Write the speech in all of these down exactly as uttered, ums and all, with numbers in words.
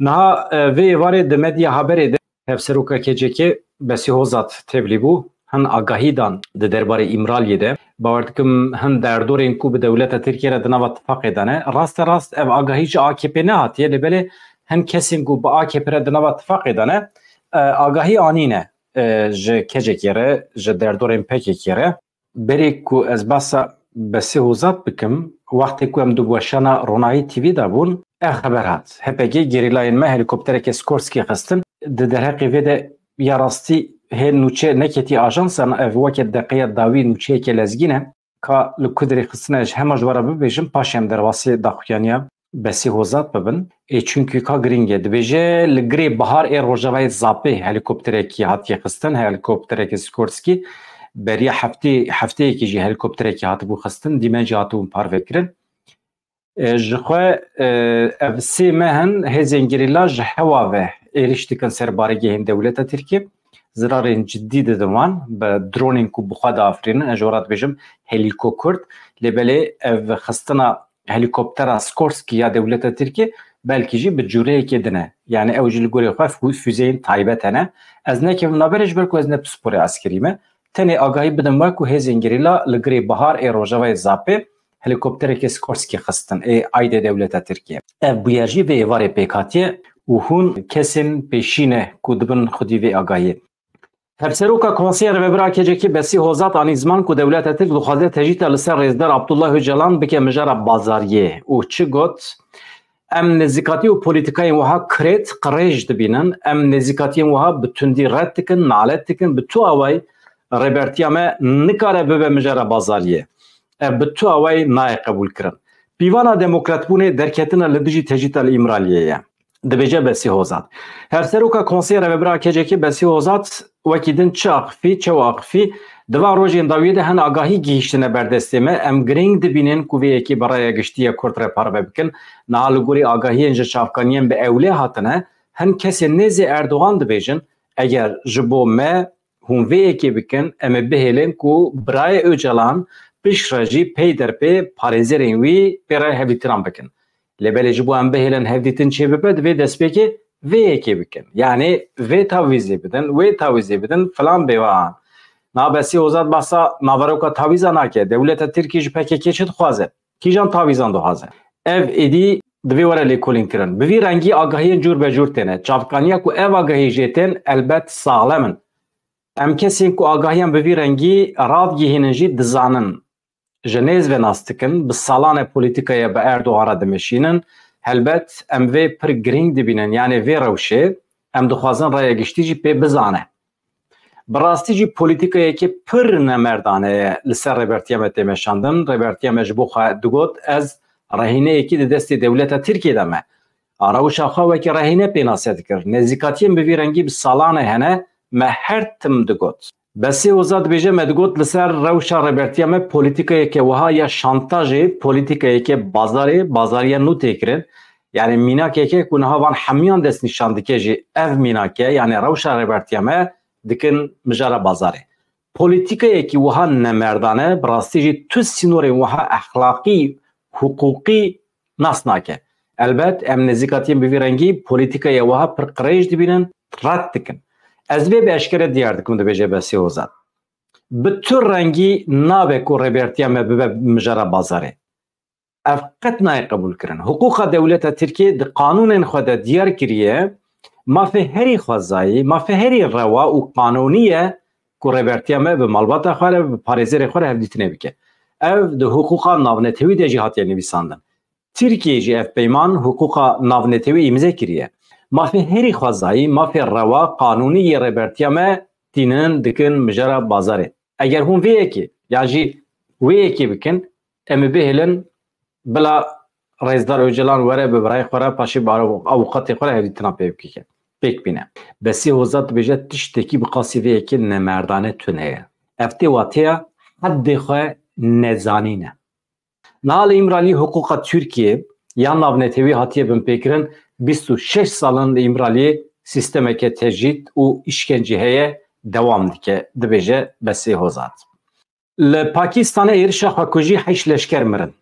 Niha e, vê êvarê di medya haberê de hevseroka K C K Besî Hozat tevlî bû. Hin agahî dan di derbarê Îmraliyê de. Bawer dikim hin derdorên ku bi dewleta Tirkiye re di nava tifaqê de ne. Raste rast ev agahî ji A K P nehatiye, lê belê hin kesên ku bi A K P re di nava tifaqê de ne, e, agahî anîne e, ji K C K re, ji derdorên P K K re. Berê ku ez behsa Besî Hozat bikim, wextê ku em di weşana Ronahî T V de bûn, ev xeber hat. H P G gerîlayên me helîkopterekê Skorsky xistin. Di derheqê vê de ya rastî hê nûçe neketî ajansan, ev weke deqeya dawî nûçeyeke lezgîn e. Ka li ku derê xistine, ji hema ji we re bibêjim, paşê em derbasî daxuyaniya Besî Hozat bibin. Ê çunkî ka girîng e. Dibêje li girê bihar ê rojavayê Zapê helîkopterekî hatiye xistin, helîkopterekî Skorsky. Beriya heftê, hefteyekî jî helîkopterekî hatibû xistin, dîmen jî hatibûn parvekirin. E, ji xwe, e, ev sê meh in hêzên gerîla ji hewa ve êrîş dikin ser baregehên dewleta Tirkiyê. Zirarên cidî didin wan bi dronên ku bi xwe diafirînin. Ez ji we re dibêjim helîkokurt. Lê belê ev xistina helîkoptera Skorsky ya dewleta Tirkiyê belkî jî bi cûreyekê din e. Yani ew jî li gorî xwe fû-, füzeyên taybet hene. Ez nekevim navberê ji ber ku ez ne pisporê eskerî me. Tenê agahî bidim we ku hêzên gerîla li girê bihar ê rojavayê Zapê helîkopterekê Skorsky xistin ê aydê dewleta Tirkiye. Ev bûyer jî vê êvarê pêk hatiye û hûn kesên pêşî ne ku dibin xwedî vê agahiyê. Hevseroka Konseya Rêvebir a K C K Besî Hozat anî ziman ku dewleta Tirk dixwaze tecrîta li ser Rêzdar Abdullah Ocalan bike mijara Bazariyê û çi got? Em nêzîkatî û polîtîkayên wiha kirêt, qirêj dibînin. Em nêzîkatiyên wiha bi tundî red dikin, nalet dikin. Bi tu awayî rêbertiya me nikare bibe mijara Bazariyê. Ev bi tu awayî nayê qebûlkirin. Pîvana demokratbûnê derketina li dijî tecrîta li Îmraliyê ye, dibêje Besî Hozat. Hevseroka Konseya Rêvebir a K C K Besî Hozat wekî din çi axifî, çew axifî, di van rojên dawiyê de hin agahî gihîştine ber destê me. Em girîng dibînin ku vê yekê bi raya giştî ya Kurd re parve bikin. Niha li gorî agahiyên ji çavkaniyên bi ewlê hatine, hin kesên nêzê Erdogan dibêjin, eger ji bo me hûn vê yekê bikin, em ê bihêlin ku birayê Ocalan piştre jî peyderpê parêzerên wî pê re hevdîtinan bikin. Lê belê ji bo em bihêlin hevdîtin çêbibe, divê destpêkê vê yekê bikin. Yanî vê tawîzê bidin, wê tawîzê bidin, filan bêvan. Niha Besî Hozat behsa naveroka tawîza nake. Dewleta Tirkî ji P K K çi dixwaze? Kîjan tawîzan dixwaze? Ev êdî divê were lêkolînkirin. Bi vî rengî agahiyên cûr be cûr têne. Çavkaniya ku ev agahî jê tên elbet saxlem in. Em kesên ku agahiyan bi vî rengî radigihînin jî dizanin. Ji nêz ve nas dikin, bi salan e polîtîkaya bi Erdogan re dimeşînin. Helbet em vê pir girîng dibînin, yanê vê rewşê em dixwazin raya giştî jî pê bizane. Bi rastî jî polîtîkayeke pir nemerdane ye li ser rêbertiya me tê meşandin. Rêbertiya me ji bo xwe digot, ez rehîneyekî di destê dewleta Tirkiyê de me. A rewşa xwe wekî rehîne pênase dikir. Nêzîkatiyên bi vî rengî bi salan e hene, me her tim digot. Besî Hozat dibêje, me digot li ser rewşa rêbertiya me polîtîkayeke wiha ya şantajê, polîtîkayeke bazarê, bazariya nû tê kirin. Yani mînakeke ku niha van hemiyan destnîşan dike jî ev mînak e, yani rewşa rêbertiya me dikin mijara bazarê. Polîtîkayekî wiha nemerdane, bi rastî jî tu sînorên wiha exlaqî, hiqûqî nas nake. Elbet em nêzîkatiyên bi vî rengî polîtîkaya wiha pir qirêj dibînin, red dikin. Ez vê bi eşkere diyar dikim, dibêje Besî Hozat. Bi tu rengî nabe ku rêbertiya me bibe mijara bazarê. Ev qet nayê qebûlkirin. Hiqûqa dewleta Tirkiyê di qanûnên xwe de diyar kiriye, mafê herî xwezayî, mafê herî rewa û qanûnî ye ku rêbertiya me bi malbata xwe re, bi parêzerê xwe re hevdîtinê bike. Ev di hiqûqa navnetewî de jî hatiye nivîsandin. Tirkiyê jî ev peyman hiqûqa navnetewî îmze kiriye. Mafê herî xwezayî, mafê rewa, qanûnî yê rêbertiya me tînin dikin mijara bazarê. Eger hûn vê yekê, yan jî wê yekê bikin, em ê bihêlin bila Rêzdar Ocalan were bi birayê xwe re, paşê bi avûqatê xwe re hevdîtina pê bike, pêk bîne. Besî Hozat dibêje, tiştekî bi qasî vê yekê nemerdane tune ye. Ev tê wateya heddê xwe nezanîn e. Niha li Îmraliyê hiqûqa Tirkiyê ya navnetewî hatiye binpêkirin, bîst û şeş sal in li Îmraliyê sîstemeke tecrîd û îşkencê heye, dewam dike, dibêje Besî Hozat. Li Pakistanê êrişa xwekujî heşt leşker mirin.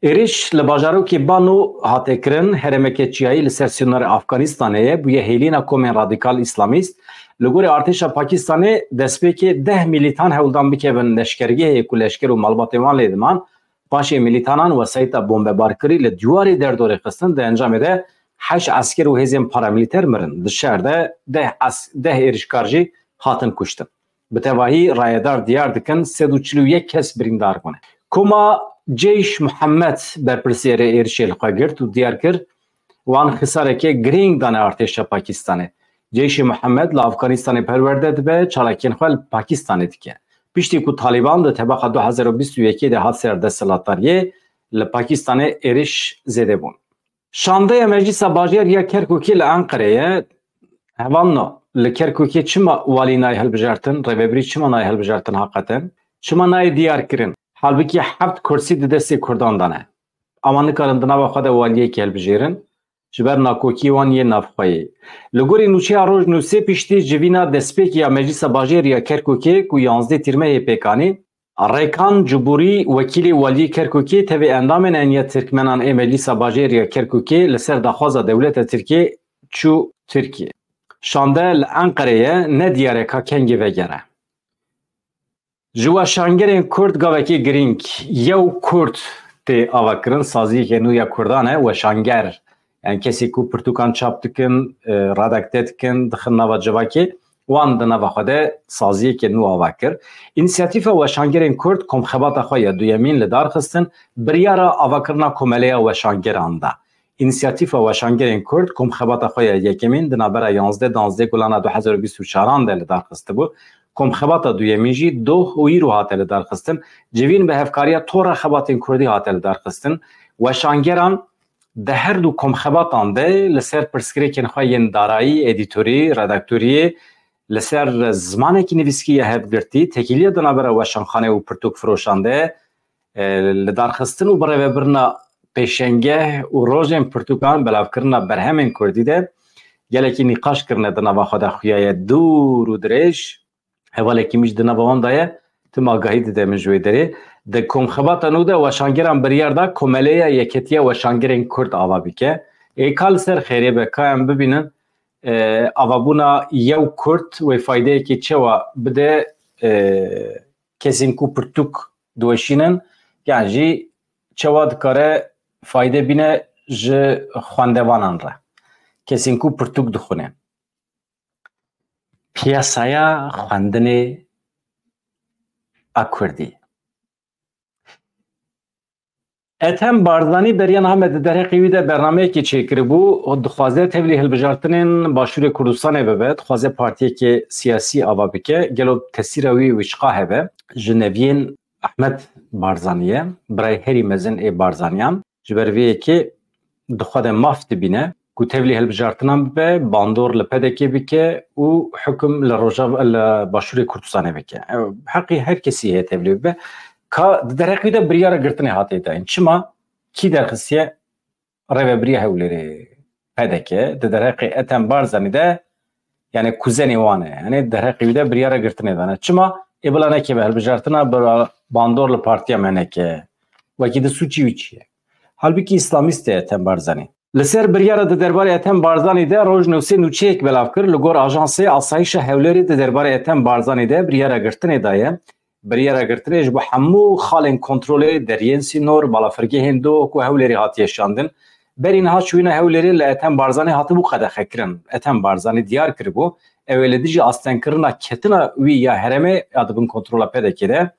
Êrîş li bajarokê Bano hate kirin, herêmeke çiyayî li ser sînorê Afganistanê ye, bûye hêlîna komên radîkal îslamîst. Li gorî artêşa Pakistanê, destpêkê deh milîtan hewldan bikevin leşkergehê ku leşker û malbatên wan lê diman. Paşê milîtanan wesayîta bombebarkirî li dîwarê derdorê xistin, di encamê de heşt esker û hêzên paramilîter mirin. Di şer de deh es-, deh êrişkar jî hatin kuştin. Bi tevahî rayedar diyar dikin, sed û çil û yek kes birîndar bûne. Koma Ceyş Muhammed berpirsiyarê êrişê li xwe girt û diyar kir, wan xisareke girîng dane artêşa Pakistanê. Ceyşê Muhammed li Afganistanê perwerde dibe, çalakiyên xwe li Pakistanê dike. Piştî ku Taliban di tebeqa du hezar û bîst û yekê de hat ser desthilatdariyê, li Pakistanê êriş zêde bûn. Şandeya Meclisa Bajêr ya Kerkûkê li Enqerê ye. Hevalno, li Kerkûkê çima walî nayê hilbijartin, rêvebirî çima nayê hilbijartin haqeten? Çima nayê diyar kirin? Halbikî heft kursî di destê Kurdan de ne. Ama nikarin di nava xwe de waliyekî hilbijêrin, ji ber nakokî wan yê navxweyî. Li gorî nûçeya Rojnûsê, piştî civîna destpêkê ya Meclisa Bajêr ya Kerkûkê ku yanzdeh Tîrmehê pêk anî, Rêkan Cibûrî, wekîlê waliyê Kerkûkê, tevî endamên Eniya Tirkmenan ê Meclîsa Bajêr ya Kerkûkê, li ser daxwaza dewleta Tirkiyê çû Tirkiyê. Şande li Enqerê ye, ne diyar e ka kengê vegere. Ji weşangerên Kurd gavekê girîng, yew Kurd tê avakirin, saziyeke nû ya Kurdan e, weşanger. Yani kesê ku pirtûkan çap dikin, e, redakte dikin, dixin nava civakê, wan di nava xwe de saziyeke nû ava kir. Înîsiyatîfa Weşangerên Kurd komxebata xwe ya duyemîn li dar xistin, biryara avakirina Komeleya Weşangeran da. Înîsiyatîfa Weşangerên Kurd komxebata xwe ya yekemîn di navbera yanzdeh danzdeh Gulana du hezar û bîst û çaran de li dar xistibû. Komxebata duyemîn jî doh û îro hate li dar xistin. Civîn bi hevkariya Tora Xebatên Kurdî hate li dar xistin. Weşangeran di her du komxebatan de li ser pirsgirêkên xwe yên darayî, edîtorî, redaktoriyê, li ser zimanekî nivîskî ya hevgirtî, têkiliya di navbera weşanxane û pirtûk firoşan de, e, li darxistin û birêvebirina pêşengeh û rojên pirtûkan, belavkirina berhemên kurdî de gelekî nîqaş kirine di nava xwe de xuyaye dûr û dirêj. Hevalekî min jî di nava wan de ye, tim agahî dide min ji wê derê. Di komxebata nû de weşangeran biryar da Komeleya Yeketiya Weşangerên Kurd ava bike. Ê ka li ser xêrê be, ka em bibînin, e, avabûna yew Kurd wê faydeyekê çewa bide, e, kesên ku pirtûk diweşînin, yan jî çewa dikare fayde bîne ji xwendevanan re, kesên ku pirtûk dixwînin. Piyasaya xwendinê a Kurdî. Ethem Barzanî beriya niha me di derheqê wî de bernameyekê çêkiribû û dixwaze tevlî hilbijartinên Başûrê Kurdistanê bibe, dixwaze partiyekê siyasî ava bike. Gelo tesîra wî wî çiqa hebe? Ji neviyên Ahmet Barzanî ye, birayê herî mezin ê Barzaniyan. Ji ber vê yekê di xwe de maf dibîne ku tevlî hilbijartinan bibe, bandor li P D K bike û hukum li Rojava, li Başûrê Kurdistanê bike. Ew heqî her kesî heye tevlî bibe. Ka di derheqî de biryara girtinê hate dayîn. Çima? Kî derxistiye? Rêvebiriya Hewlêrê, P D K, di derheqê Ethem Barzanî de, yani kuzenê wan e. Yani derheqê wî de biryara girtinê dane. Çima? Ê bila nekeve hilbijartina, bila bandor li partiya me neke. Wekî di sûcî wî çi ye? Halbikî îslamîst e Ethem Barzanî. Li ser biryara di derbarê Ethem Barzanî de Rojnewsê nûçeyek belav kir. Li gor Ajansê Asayîşa Hewlêrê di derbarê Ethem Barzanî de biryara girtinê daye. Biryara girtinê ji bo hemû xalên kontrolê, deriyên sînor, balafirgehên doh ku Hewlêrê hatiye şandin. Berî niha çûyîna Hewlêrê li Ethem Barzanî hatibû qedexekirin. Ethem Barzanî diyar kiribû, ew ê li dijî astengkirina ketina wî ya herêmê ya di bin kontrola P D K de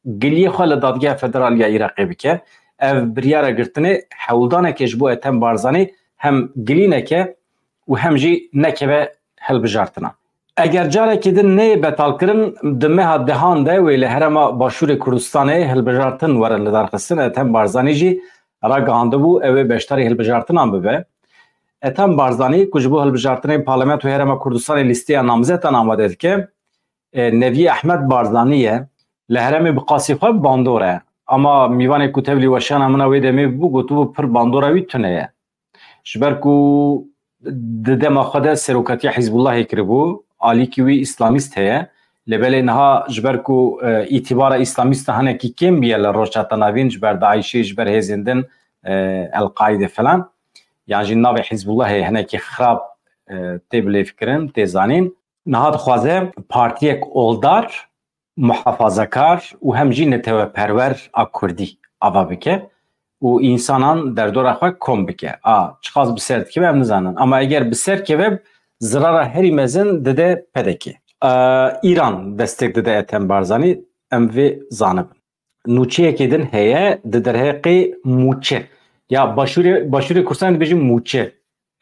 giliyê xwe li Dadgeha Federal ya Iraqê bike. Ev biryara girtinê hewldaneke ji bo Ethem Barzanî hem gilî neke û hem jî nekeve hilbijartina. Eger carekî din neyê betalkirin, di meha dehan de wê li herêma Başûrê Kurdistanê hilbijartin werin lidarxistin. Ethem Barzanî jî ragihandibû ew ê beşdarî hilbijartinan bibe. Ethem Barzanî ku ji bo hilbijartinên Parlamentoya Herêma Kurdistanê lîsteya namzetan amade dike, e, neviyê Ehmed Barzanî ye. Li herêmê bi qasî xwe bandor e. Ama mîvanê ku tevlî weşana min a wê demê bû, gotibû pir bandora wî tune ye. Ji ber ku di dema xwe de serokatiya Hizbullahê kiribû, alîkî wî îslamîst heye, Lê belê niha ji ber ku e, îtibara îslamîsta hinekî kêm bûye li Rojhilata Navîn, ji ber DAIŞê, ji ber hêzên din, e, El-Qaîde filan, yan jî navê Hizbullahê hinekî xirab e, tê bilêvkirin, tê zanîn. Niha dixwaze partiyek oldar, muhafazekar û hem jî neteweperwer a kurdî ava bike û însanan derdora xwe kom bike. A, çiqas bi ser dikeve em nizanin. Ama eger bi ser keve, zirara herî mezin dide P D K. E, Îran destek dide Ethem Barzanî, em vê zanibin. Nûçeyekê din heye, di derheqê mûçe. Ya Başûrê, Başûrê Kurdistanê dibêjin mûçe.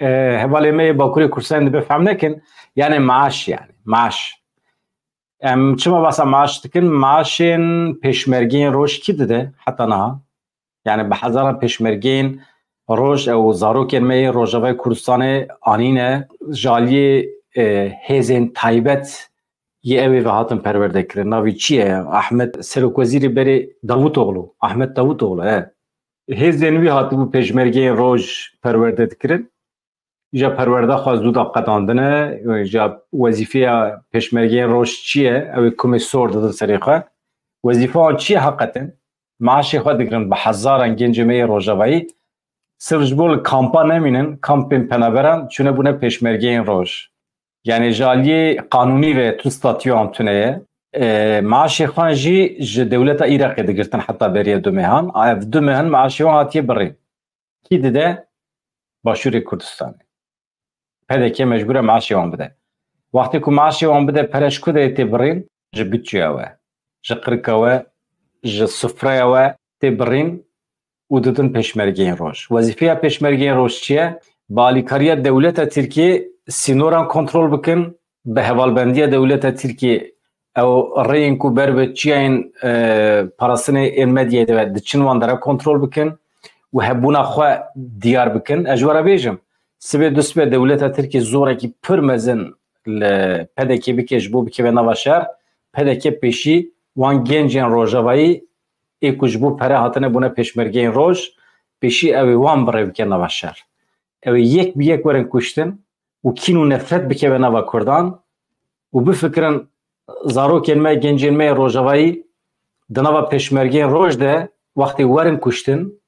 E, hevalê me yê Bakurê Kurdistanê dibe fehm nekin. Yani maaş yani, maaş. Em çima basa maaş dikin? Maaşên pêşmergeyên roj kî dide heta niha? Yani bi hezaran pêşmergeyên roj ew zarokên me yê Rojavayê Kurdistanê anîne, ji aliyê, e, hêzên taybet yê ew ê ve hatin perwerde kirin. Navî çi ye? Ahmet Serokwezîrê berê Davutoglu. Ahmet Davutoglu, he. Hêzên wî hatibû pêşmergeyên roj perwerde dikirin. Îja perwerda xwe zû da qedandine, îja wezîfeya pêşmergeyên roj çi ye? Ew ê kumê sor didin serê xwe. Wezîfe wan çi ye heqetin? Maaşê xwe digirin bi hezaran gencê me yê Rojavayî. Sirf ji bo li kampa nemînin, kampên penaberan çûne bûne pêşmergeyên roj. Yani ji aliyê qanûnî ve tu statûya wan tune ye. E, maaşê xwe jî ji dewleta Iraqê digirtin heta beriya du mehan. Ev du mehan maaşê wan hatiye birîn. Kî dide? Başûrê Kurdistanê. P D K mecbûr e maaşê wan bide. Wextê ku maaşê wan bide, pere ji ku derê tê birîn? Ji budçeya we, ji qirika we, ji sufreya we tê birîn û didin pêşmergeyên roj. Wezîfeya pêşmergeyên roj çi ye? Bi alîkariya dewleta Tirkiyê sînoran kontrol bikin, bi hevalbendiya dewleta Tirkiyê ew rêyên ku ber bi çiyayên, e, parastinê ên medyayê de diçin wan dere kontrol bikin û hebûna xwe diyar bikin. Ez ji we re bêjim, sibê du sibê dewleta Tirkiyê zorekî pir mezin li P D K bike ji bo bikeve nava şer, P D K pêşî wan gencên Rojavayî ê ku ji bo pere hatine bûne pêşmergeyên roj, pêşî ew ê wan bi rê bike nava şer. Ew ê yek bi yek werin kuştin û kîn û nefret bikeve nava Kurdan û bifikirin zarokên me, gencên me yê Rojavayî di nava pêşmergeyên roj de wextê werin kuştin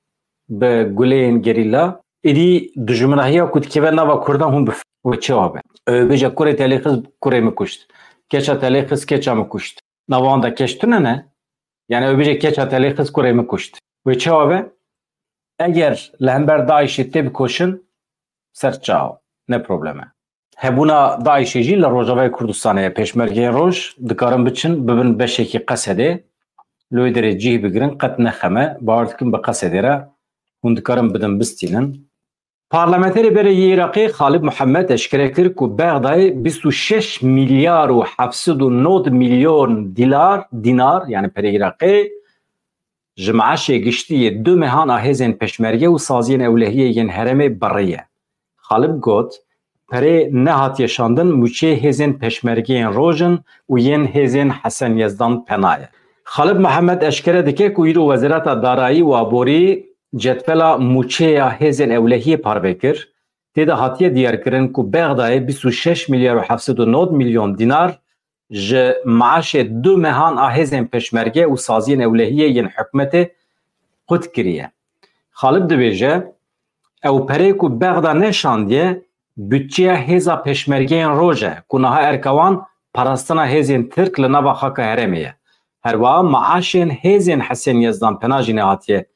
bi guleyên gerîla, êdî dijminahiya ku dikeve nava Kurdan hûn bif-, wê çawa be? Ew ê bêje kurê te lê xist kurê min kuşt. Keça te lê xist keça min kuşt. Nava wan de keç tune ne? Yani ew bêje keça te lê xist kurê min kuşt. Wê çawa be? Eger li hember DAIŞê tê bikoşin, ser çaw, ne problem e. Hebûna DAIŞê jî li Rojavayê Kurdistanê ye. Pêşmergeyên roj dikarin biçin, bibin beşekî Qesedê. Li wê derê cih bigirin, qet ne xem e. Bawer dikim bi Qesedê re hûn dikarin bidin bistînin. Parlamenterê berê yê Iraqê Xalid Muhammed eşkere kir ku Bexdayê bîst û şeş milyar û heft sed û nod milyon dilar, dinar, yani perê Iraqê, ji meaşê giştî yê du mehan a hêzên pêşmerge û saziyên ewlehiyê yên herêmê biriye. Xalid got, perê nehatiye şandin mûçeyê hêzên pêşmergeyên roj in û yên hêzên Hesen Yezdan Pena ye. Xalid Mihemed eşkere dike ku îro Wezareta Darayî û Aborî cetvela mûçeya hêzên ewlehiyê parve kir. Tê de hatiye diyarkirin ku Bexdayê bîst û şeş milyar û heft sed û nod milyon dînar ji meaşê du mehan a hêzên pêşmerge û saziyên ewlehiyê yên hikûmetê qut kiriye. Xalid dibêje, ew perê ku Bexda neşandiye, budçeya hêza pêşmergeyên roj e, ku niha erka wan parastina hêzên Tirk li nava xaka herêmê ye. Herwiha meaşên hêzên Hesên Yezdan Pena jî nehatiye,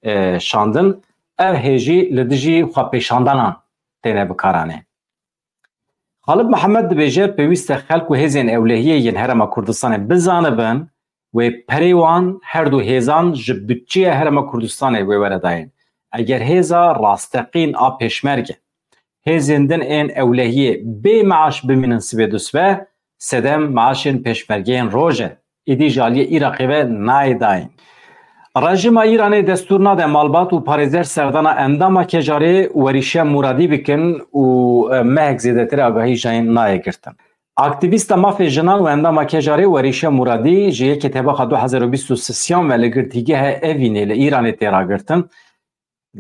e, şandin. Ev hêz jî li dijî xwepêşandanan têne bikaranê. Xalid Mihemed dibêje, pêwîst e xelk û hêzên ewlehiyê yên Herêma Kurdistanê bizanibin, wê perê wan her du hêzan ji budçeya Herêma Kurdistanê wê were dayîn. Eger hêza rasteqîn a pêşmerge, hêzên din ên ewlehiyê bê meaş bimînin sibê dusibe, sedem meaşên pêşmergeyên roj e. Êdî ji aliyê Iraqê ve nayê dayîn. Rejîma Îranê destûr nade malbat û parêzer serdana endama kejarê Werîşe Muradî bikin û, e, mehek zêdetir agahî ji yan nayê girtin. Aktîvîsta mafê jinan û endama kejarê Werîşe Muradî ji yekê Tebaxa du hezar û bîst û sê ve li gir tîgeha Evînê li Îranê tê ragirtin.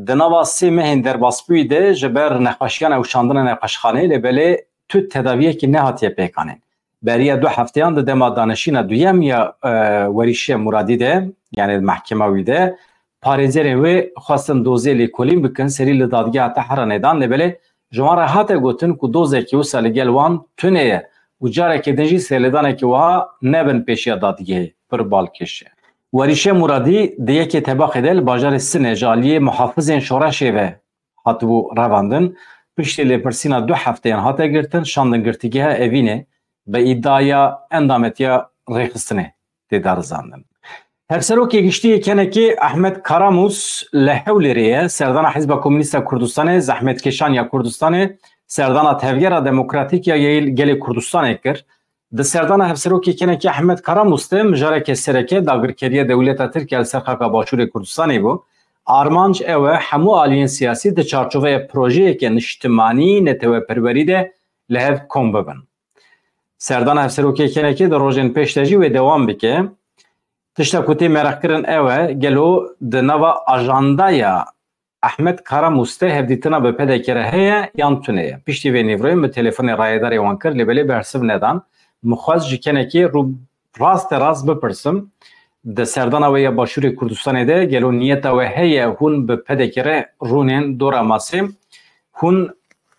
Di nava sê mehên derbasbûyî de ji ber nexweşiyan ew şandine nexweşxaneyê, lê belê tu tedaviyekî nehatiye pêkanîn. Beriya du hefteyan di dema danişîna duyem ya, e, Werîşe Muradî de, yani mehkema wî de, parêzerên wê xwestin dozê lêkolîn bikin, serî li dadgeha Tehranê dan, lê belê ji wan re hate gotin ku dozekî wisa li gel wan tune ye û carekê din jî serlêdanekî wiha nebin pêşiya dadgehê pir balkêş e. Werîşe Muradî di yekê Tebaxê de li bajarê Sinê ji aliyê muhafizên şoreşê ve hatibû revandin. Piştî lêpirsîna du hefteyan hate girtin, şandin girtîgeha Evînê, bi îdiaya endametiya rêxistinê tê darizandin. Hevserokê Giştî yê K N K'ê Ahmet Karamûs li Hewlêrê ye. Serdana Hizba Komûnîst a Kurdistanê, zehmetkêşan ya Kurdistanê, serdana Tevgera Demokratîk ya Gelê Kurdistanê kir. Di serdana Hevserokê K N K'ê Ahmet Karamûs de mijareke sereke dagirkeriya dewleta Tirk ya li ser xaka Başûrê Kurdistanê bû. Armanc ew e, hemû aliyên siyasî di çarçoveya projeyeke niştimanî neteweperwerî de li hev kom bibin. Serdana Hevserokê K N K'ê di rojên pêş de jî wê dewam bike. Tişta ku tê mereqkirin ew e, gelo di nava ajandaya Ahmet Karamûs de hevdîtina bi P D K re heye yan tune ye? Piştî vê nîvroyê min telefonê rayedarê wan kir, lê belê bersiv nedan. Min xwest ji K N K'ê rû raste rast bipirsim. Di serdana wê ya Başûrê Kurdistanê de gelo niyeta we heye hûn bi P D K re rûnên dora masê? Hûn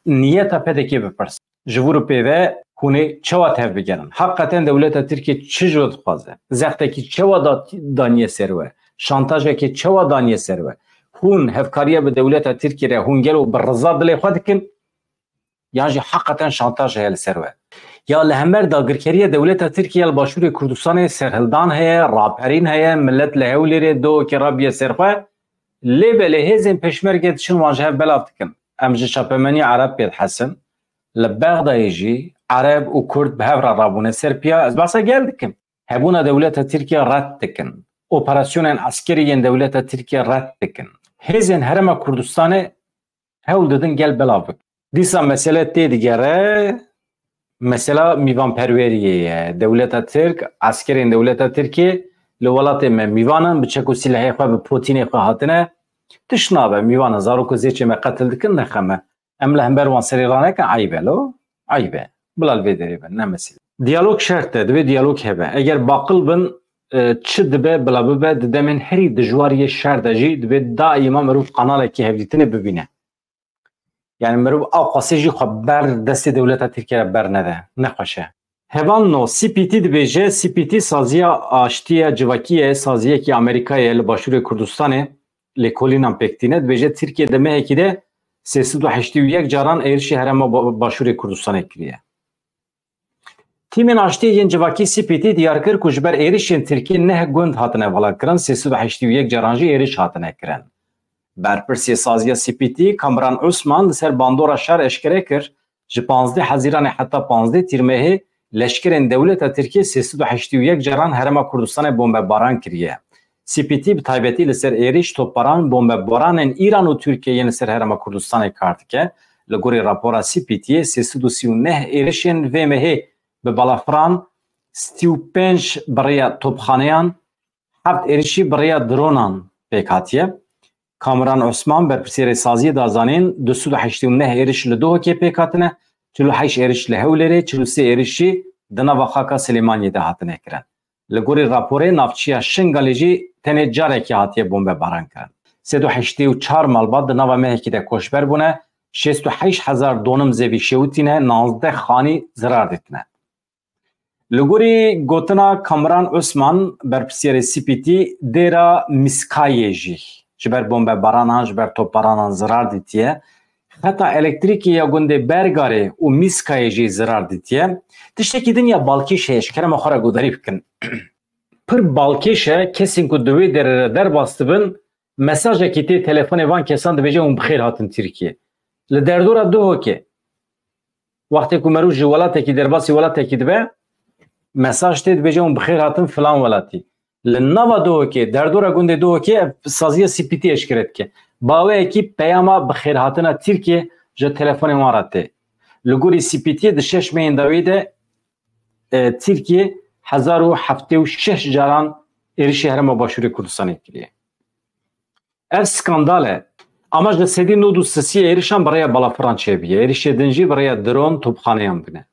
niyeta P D K bipirsin. Ji vir û pê ve hûn ê çawa tevbigerin? Heqeten dewleta Tirkiyê çi ji we dixwaze? Zextekî çawa da-, daniye ser we? Şantajekê çawa daniye ser we? Hûn hevkariya bi dewleta Tirkiyê re hûn gelo bi riza dilê xwe dikin? Yan jî heqeten şantaj heye li ser we? Ya li hemer dagirkeriya dewleta Tirkiyê ya li Başûrê Kurdistanê serhildan heye, raperîn heye, millet li Hewlêrê dohokê rabiye ser xwe, lê belê hêzên pêşmerge diçin wan ji hev belav dikin. Em ji çapemenî Ereb pê dihesin. Li Bexdayê jî Ereb û Kurd bi hev re rabûne ser piya. Ez behsa gel dikim. Hebûna dewleta Tirkiye red dikin. Operasyonên eskerî yên dewleta Tirkiye red dikin. Hêzên Herêma Kurdistanê hewl didin gel belav bikin. Dîsa mesele tê digere, mesela mîvanperweriyê ye. Dewleta Tirk, eskerên dewleta Tirkê li welatê me mîvan in, bi çek û sîlehê xwe, bi potînê xwe hatine. Tişt nabe, mîvan in, zarok û zêçê me qetil dikin, nexeme. Em li hember wan serê ranekin, eyb e lo, eyb e. Bila li vê derê be, ne mesele. Diyalog şert e, divê diyalog hebe. Eger baqil bin, e, çi dibe, bila bibe, di demên herî dijwar yê şer de jî divê daîma mirov kanalekî hevdîtinê bibîne. Yani mirov ew qasê jî xwe ber destê dewleta Tirkiye re bernede. Nexweş e. Hevan no, C P T dibêje, C P T saziya aştiya civakî ye, saziyekî Amerîkayê ye li Başûrê Kurdistanê lêkolînan pêk tîne. Dibêje Tirkiye di mehekî de sê sed û heştê û yek caran êrişî herêma Ba-, Başûrê Kurdistanê kiriye. Tîmên aştiyê yên civakî C P T diyar kir ku ji ber êrişên Tirkiyê neh gund hatine valakirin, sê sed û heştê û yek caran jî êriş hatine kirin. Berpirsê saziya C P T Kamran Osman li ser bandora şer eşkere kir, ji panzdeh Hezîranê heta panzdeh Tîrmehê leşkerên dewleta Tirkiyê sê sed û heştê û yek caran Herêma Kurdistanê bombebaran kiriye. C P T bi taybetî li ser êrîş, topbaran, bombebaranên Îran û Tirkiyê yên li ser Herêma Kurdistanê kar dike. Li gorî rapora C P Tê, sê sed û sî û neh êrişên vê mehê bi balafiran, sî û pênc bi rêya topxaneyan, heft êrişî bi rêya dronan pêk hatiye. Kamran Osman, berpirsiyerê saziyê, da zanîn, du sed û heştê û neh êriş li Duhokê pêk hatine, çil û heşt êriş li Hewlêrê, çil û sê êriş jî di nava xaka Silêmaniyê de hatine kirin. Li gorî raporê, navçeya Şingalê jî tenê carekê hatiye bombebaran kirin. Sed û heştê û çar malbat di nava mehekî de koçber bûne, şêst û heşt hezar donim zevî şewitîne, navzdeh xanî zirar dîtine. Li gorî gotina Kamran Osman, berpirsiyerê C P T, dêra Mîskayê jî ji ber bombebaranan, ji ber topbaranan zirar dîtiye. Xeta elektrîkê ya gundê Bergarê û Mîskayê jî zirar dîtiye. Tiştekî din ya balkêş heye, ji kerema xwe re guhdarî bikin. Pir balkêş e, kesên ku di wê derê re derbas dibin, mesajekî tê telefonê van kesan, dibêje hûn bi xêr hatin Tirkiyê. Li derdora Duhokê, wextê ku merû ji welatekî derbasî welatekî dibe, mesaj tê, dibêje hûn bi xêr hatin filan welatî. Li nava Duhokê, derdora gundê Duhokê, ev saziya C P T eşkere dike. Baweyekî peyama bi xêrhatina Tirkiyê ji telefonên wan re tê. Li gorî C P T, di şeş mehên dawî de, e, Tirkiye hezar û heftê û şeş caran êrişî herêma Başûrê Kurdistanê kiriye. Ev skandal e. Ama ji sedî nod û sisî êrişan bi rêya balafiran çêbûye. Êrişê din jî bi rêya dron, topxaneyan bûne.